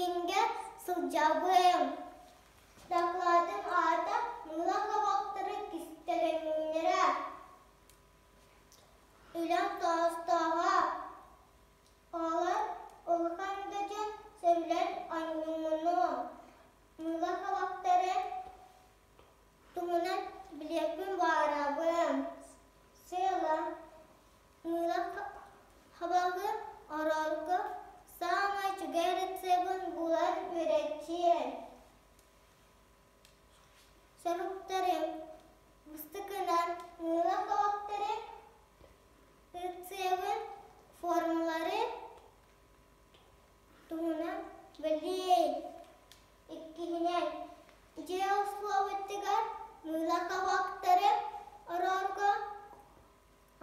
Кииҥҥэ сылдьабын. Дакылаатым аата Мыла хабахтары кистэлэҥнэрэ. Үлэм тоҕоостооҕо. Оҕолор улахан да дьон сөбүлээн оонньууну. Мыла хабахтары туһунан билиэхпин баҕарабын. Сыала Мыла хабаҕы оҥорорго саамай үчүгэй рецебин булан үөрэтиэ. Соруктарым Бастакынан мыыла хабахтары рецебин формалары туһунан билии. Иккиһинэн, дьиэ услуобуйатыгар мыыла хабахтары оҥорорго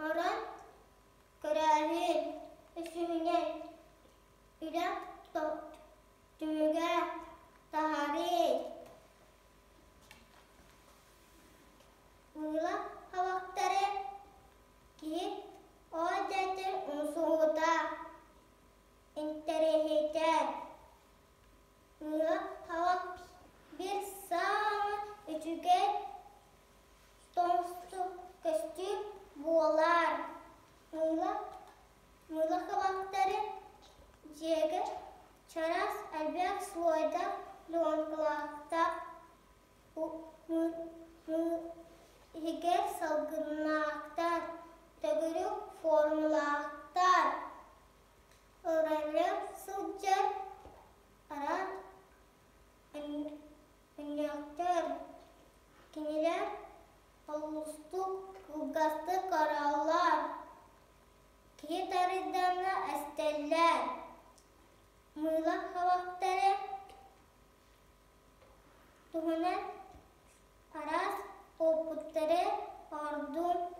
Орон көрөөһүн, үсүһүнэн, үлэ түмүгэ таһаарыы. Мыыла хабахтары киһи ол дьиэтин умсугута, интэриэһиргэр. Мыыла хабах биир саамай үчүгэй Көстүү буолар. Мыыла хабахтары дьиэгэ чараас элбэх слойдаах пленкалаахтар иһигэр салгыннаахтар, төгүрүк формалаахтар. Ыралыы сылдьар араас Өнньүөктэр кинилэр олустук кылгастык көрөллөр, киһи тарыйдаҕына эстэллэр, мыыла хабахтары туһунан араас уопуттары оҥордум.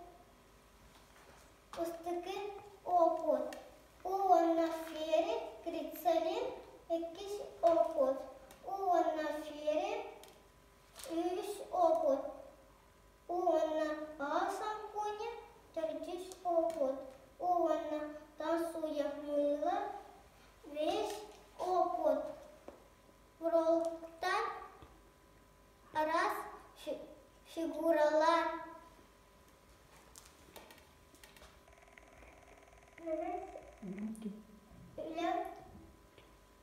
Устукун уопут уонна ферри Крицалин иккис уопут уонна ферри үһүс уопут уонна А Сампоня төрдүс уопут уонна Тасуя Мыла бэһис уопут Уролуктан араас фигуралар. Үлэм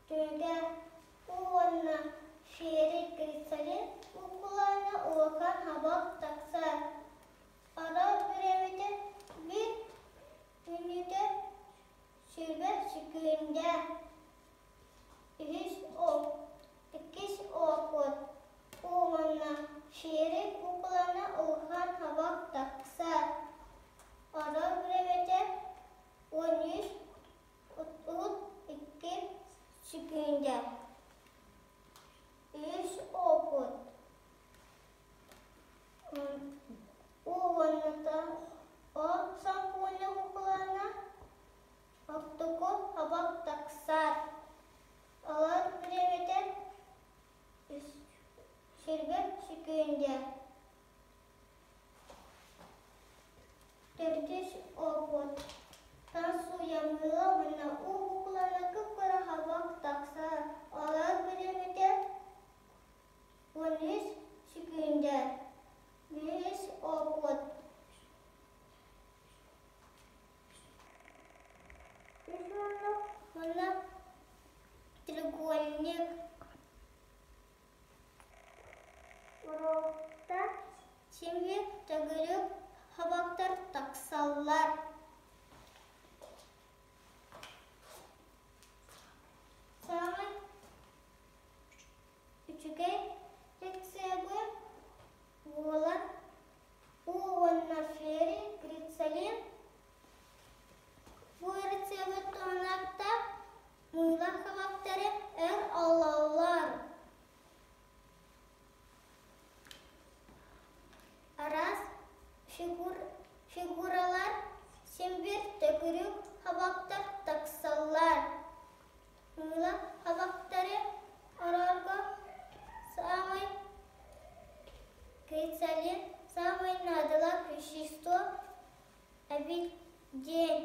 түмүгэ уонна ферри Крицалин укулаана улахан хабах тахсар. Арал бириэмэтэ биир мүнүүтэ 20 сөкүүндэ. Үһүс иккис уопут уонна ферри куукуланы улахан хабах тахсар. Орон бириэмэтэ 13 32 сөкүүндэ. Үһүс уопут уонната О сампуонньа куукулана Ортоку хабах тахсар. Ылар бириэмэтэ 20 сөкүүндэ. Төрдүс уопут. Тансуйамыыла уонна уу букулана кып-кыра хабах тахсар. Ылар бириэмэтэ 13 сөкүүндэ. Бэһис уопут. Үс муннук уонна треугольник. Уруокта симвик төгүрүк хабактар тахсаллар. Саамай үчүгэй рецебы буолар У уонна ферри Грицалин Бу рецебы туһанарта мыыла хабахтары өр ололлор. Араас фигуралар син-биир төгүрүк хабахтар тахсаллар. Мыыла хабахтары оҥорорго саамай Крицалин саамай наадалаах вещество эбит диэн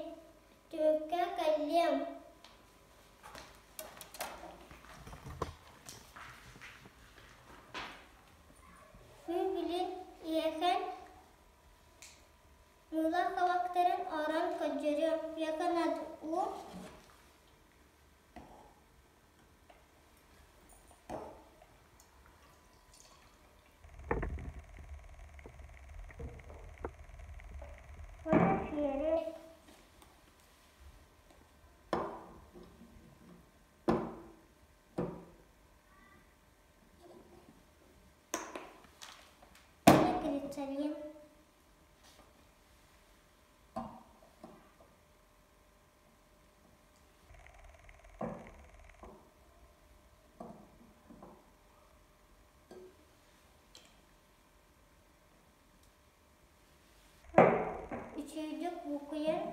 түмүккэ кэллим. күлүн иэхэн мыыла хабахтарын орон көрдөрүөм Яконад уу Уонна сиэри Глицерин. Үчүгэйдик букуйан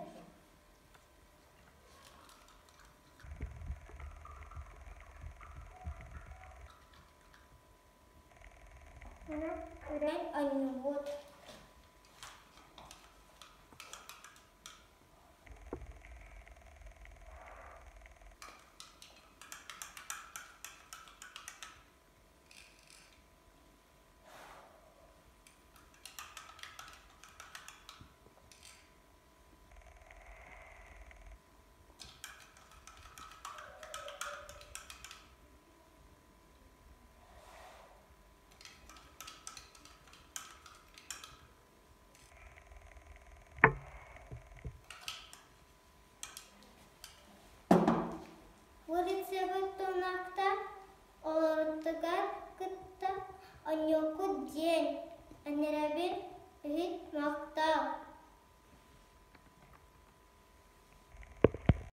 Үрэн анньыбыт.